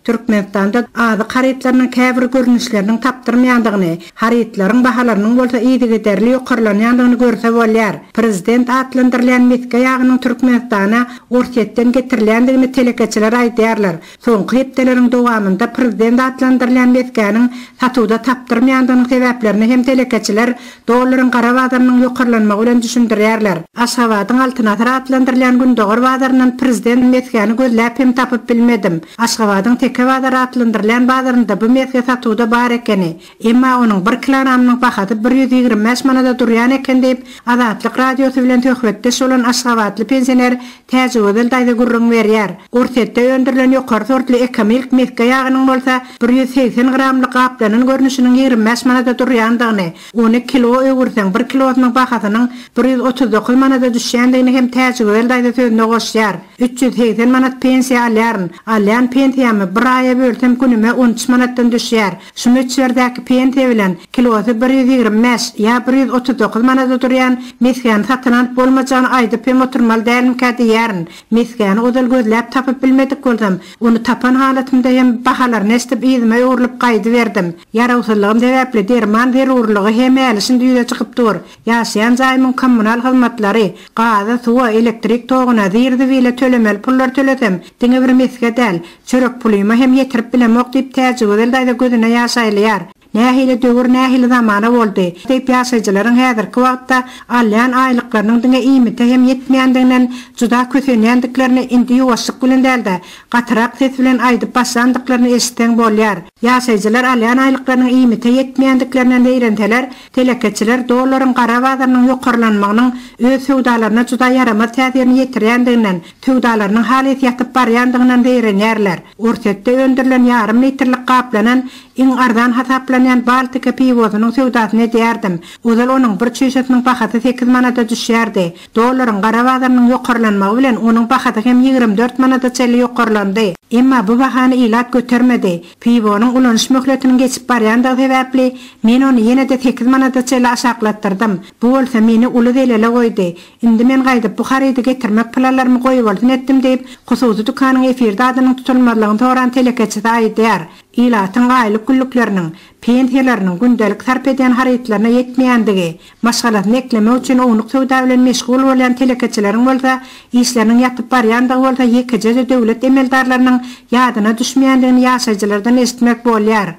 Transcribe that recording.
Türkmenistanda azyk harytlarynyň käbir görnüşleriniň tapdyrmaýandygyny, harytlaryň bahalarynyň bolsa yzygiderli ýokarlanýandygyny görse bolýar. Prezident atlandyrylýan mesge ýagynyň Türkmenistana Orsýetden getirilýändigini telekeçiler aýdýarlar. Soňky hepdeleriň dowamynda prezident atlandyrylýan mesgäniň satuwda tapdyrmaýandygynyň sebäplerini hem telekeçiler dollaryň gara bazarynyň ýokarlanmagy bilen düşündirýärler. Aşgabadyň Altyn asyr atlandyrylýan gündogar bazaryndan prezident mesgäni gözläp hem tapyp bilmedim. Aşgabadyň Teke bazary atlandyrylýan bazarynda bu mesge satuwda bar ekeni. Emma onuň bir kilogramynyň bahasy 125 manada durýan eken diýip, Azatlyk Radiosy bilen söhbetdeş bolan aşgabatly pensioner Täjigözel daýza gürrüň berýär. Orsýetde öndürilen ýokary sortly Ekomilk mesge ýagynyň bolsa 180 gramly gaplanan görnüşiniň 25 manada durýandygyny, ony kilo öwürseň, bir kilosynyň bahasynyň 139 manada düşýändigini hem Täjigözel daýza sözüne goşýar. 380 manat pensiýa alýaryn. Alýan pensiýamy bir aýa bölsem günüme 13 manatdan düşýär. Şu möçberdäki pensiýa bilen kilosy 125 ýa 139 manada durýan mesgäni satyn alyp bolmajagyny aýdyp hem oturmaly dälmikä diýýärin. Mesgäni ozal gözläp tapyp bilmedik bolsam, ony tapan halatymda hem bahalaryny eşidip yzyma öwrülip gaýdyberdim. Ýarawsyzlygym sebäpli derman zerurlygy hem häli-şindi ýüze çykyp dur. Ýaşaýan jaýymyň kommunal hyzmatlary, gaza, suwa, elektrik toguna, zir-zibile tölemeli pullary tölesem, diňe bir mesge däl, çörek pulyma hem ýetirip bilemok diýip Täjigözel daýza gözüne ýaş aýlaýar. Nähili döwür, nähili zamana boldy? Diýip ýaşaýjylaryň häzirki wagtda alýan aýlyklarynyň diňe iýmite hem ýetmeýändiginden juda kösenýändiklerini indi ýuwaşlyk bilen däl-de, gatyrak ses bilen aýdyp başlandyklaryny eşitseň bolýar. Ýaşaýjylar alýan aýlyklarynyň iýmite ýetmeýändiklerinden zeýrenseler, Telekeçiler dollaryň gara bazarynyň ýokarlanmagynyň öz söwdalaryna juda ýaramaz täsirini ýetirýändiginden, söwdalarynyň halys ýatyp barýandygyndan zeýrenýärler. Orsýetde öndürilen ýarym litrlik gaplanan, iň arzan hasaplanýan Baltika piwosynyň söwdasyny edýärdim. Ozal onuň bir çüýşesiniň bahasy sekiz manada düşýärdi. Dollaryň gara bazarynyň ýokarlanmagy bilen onuň bahasy hem 24 manada çenli ýokarlandy. Emma bu bahany ilat götermedi. Piwonyň ulanyş möhletiniň geçip barýandygy sebäpli, men ony ýene-de sekiz manada çenli aşaklatdyrdym. Bu bolsa meni uly zelele goýdy. Indi men gaýdyp bu harydy getirmek planlarymy goýbolsun etdim diýip, hususy dükanyň efirde adynyň tutulmazlygyny soran telekeçisi aýdýar. Ilatyň aýlyk-günlükleriniň, pensiýalarynyň gündelik sarp edýän harytlaryna ýetmeýändigi, maşgalasyny eklemek üçin ownuk söwda bilen meşgul bolýan telekeçileriň bolsa işleriniň ýatyp barýandygy bolsa ýekeje-de döwlet emeldarlarynyň ýadyna düşmeýändigini ýaşaýjylardan eşitmek bolýar.